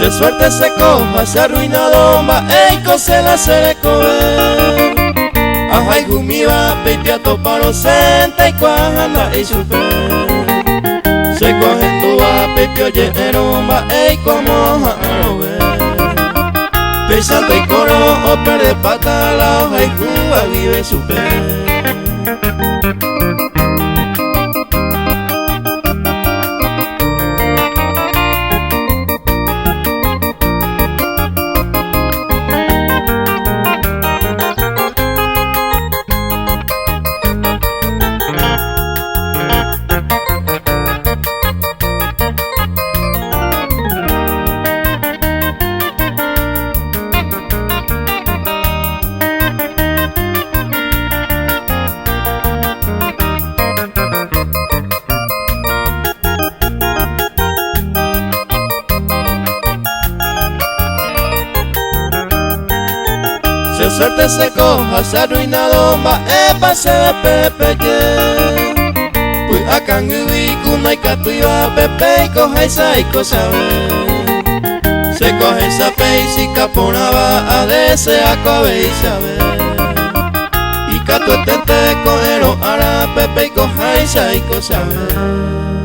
Che suerte se coja se arruinado mba'éiko che la che rekove Ahayhumíva peipiatopa rosẽnte aikuaa ha nda'éi chupe Che ko ahendúva peipi oje'érõ mba'éiko amoha'arõve Péicha ndoikórõ operdepáta la ohayhúva guive chupe. Che suerte se coja se arruinado mba'épa chéve pepeje Py'a kangýgui ku ndaikatúiva pepe ikoháicha aiko chave Che ko ahecha pe ichika porãva adesea ko avei chave Ikatueténte ko'ẽrõ ára pepe ikoháicha aiko chave.